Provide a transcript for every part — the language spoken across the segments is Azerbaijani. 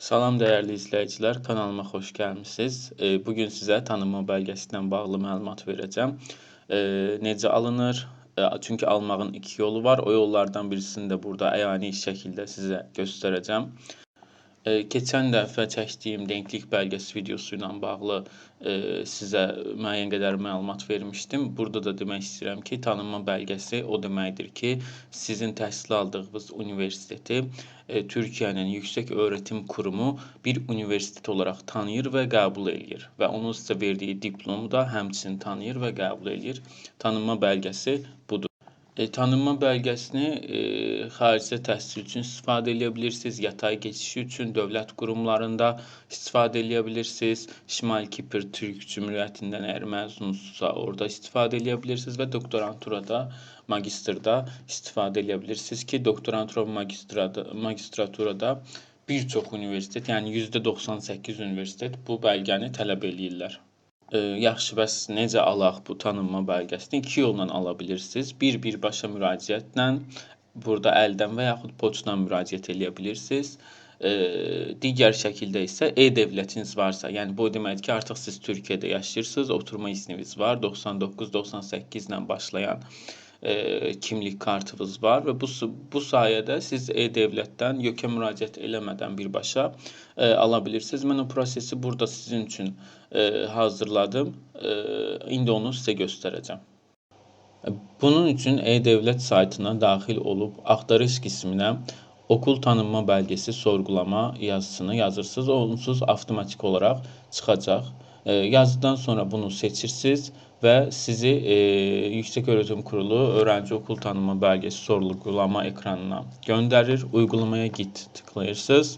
Salam dəyərli izləyicilər, kanalıma xoş gəlmisiniz. Bu gün sizə tanınma bəlgəsi ilə bağlı məlumat verəcəm. Necə alınır? Çünki almağın iki yolu var. O yollardan birisini də burada əyani şəkildə sizə göstərəcəm. Keçən dəfə çəkdiyim denklik bəlgəsi videosu ilə bağlı sizə müəyyən qədər məlumat vermişdim. Burada da demək istəyirəm ki, tanınma bəlgəsi o deməkdir ki, sizin təhsil aldığınız universiteti Türkiyənin Yüksək Öyrətim Qurumu bir universitet olaraq tanıyır və qəbul eləyir və onun sizə verdiyi diplomu da həmçinin tanıyır və qəbul eləyir. Tanınma bəlgəsi budur. Tanınma bəlgəsini xaricdə təhsil üçün istifadə edə bilirsiniz, yatay keçişi üçün dövlət qurumlarında istifadə edə bilirsiniz, Şimali Kipr Türk Cümhuriyyətindən əgər məzunsunuzsa orada istifadə edə bilirsiniz və doktoranturada, magistrda istifadə edə bilirsiniz ki, doktorantura və magistraturada bir çox universitet, yəni %98 universitet bu bəlgəni tələb eləyirlər. Yaxşı, bəs necə alaq bu tanınma bəlgəsini? İki yolla ala bilirsiniz. Bir, birbaşa müraciətlə, burada əldən və yaxud poçtla müraciət eləyə bilirsiniz. Digər şəkildə isə e-devlətiniz varsa, yəni bu deməkdir ki, artıq siz Türkiyədə yaşayırsınız, oturma izniniz var, 99-98 ilə başlayan kimlik kartınız var və bu sayədə siz e-devlətdən YÖK-ə müraciət eləmədən birbaşa ala bilirsiniz. Mən o prosesi burada sizin üçün hazırladım. İndi onu sizə göstərəcəm. Bunun üçün e-devlət saytına daxil olub axtarış qisminə okul tanınma bəlgəsi sorğulama yazısını yazırsınız. Onsuz avtomatik olaraq çıxacaq. Yazıdan sonra bunu seçirsiniz və sizi Yüksək Öyrətim Kurulu öğrenci okul tanınma bəlgəsi sorğulama ekranına göndərir. Uygulamaya git tıklayırsınız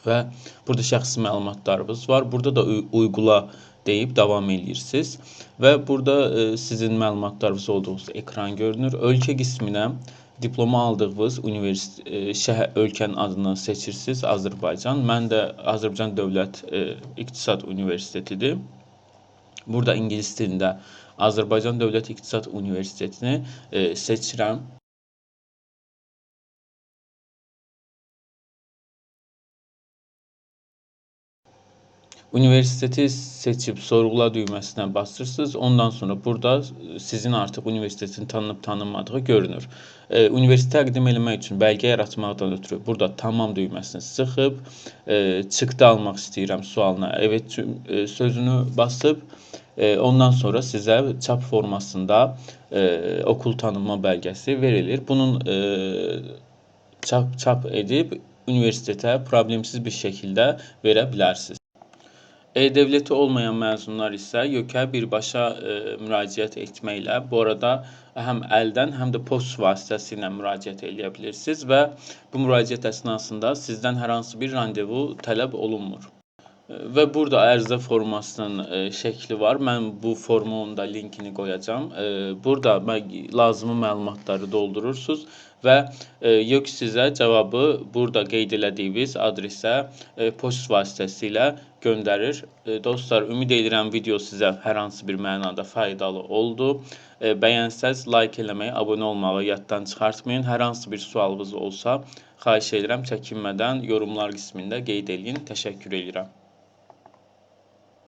və burada şəxsi məlumatlarınız var. Burada da uygula deyib davam edirsiniz və burada sizin məlumatlarınız olduğunuz ekran görünür. Ölkə qisminə diploma aldığınız şəhər, ölkənin adını seçirsiniz. Azərbaycan. Mən də Azərbaycan Dövlət İqtisad Universitetidir. Burada ingilis dilində Azərbaycan Dövlət İqtisad Universitetini seçirəm. Universiteti seçib sorğula düyməsinə basırsınız. Ondan sonra burada sizin artıq universitetin tanınıb tanınmadığı görünür. Universitet təqdim eləmək üçün bəlgə yaratmaqdan ötürü burada tamam düyməsini sıxıb, çıxdı almaq istəyirəm sualına evet sözünü basıb, ondan sonra sizə çap formasında okul tanınma bəlgəsi verilir. Bunun çap edib universitetə problemsiz bir şəkildə verə bilərsiniz. E-devleti olmayan məzunlar isə YÖK-ə birbaşa müraciət etməklə, bu arada həm əldən, həm də poçt vasitəsilə müraciət eləyə bilirsiniz və bu müraciət əsnasında sizdən hər hansı bir randevu tələb olunmur. Və burada ərizə formasının şəkli var. Mən bu formun da linkini qoyacağam. Burada lazımi məlumatları doldurursunuz və YÖK sizə cavabı burada qeyd elədiyiniz adresə poçt vasitəsilə göndərir. Dostlar, ümid edirəm video sizə hər hansı bir mənada faydalı oldu. Bəyənsəz like eləməyi, abunə olmağı yaddan çıxartmayın. Hər hansı bir sualınız olsa, xahiş edirəm çəkinmədən yorumlar qismində qeyd eləyin. Təşəkkür edirəm.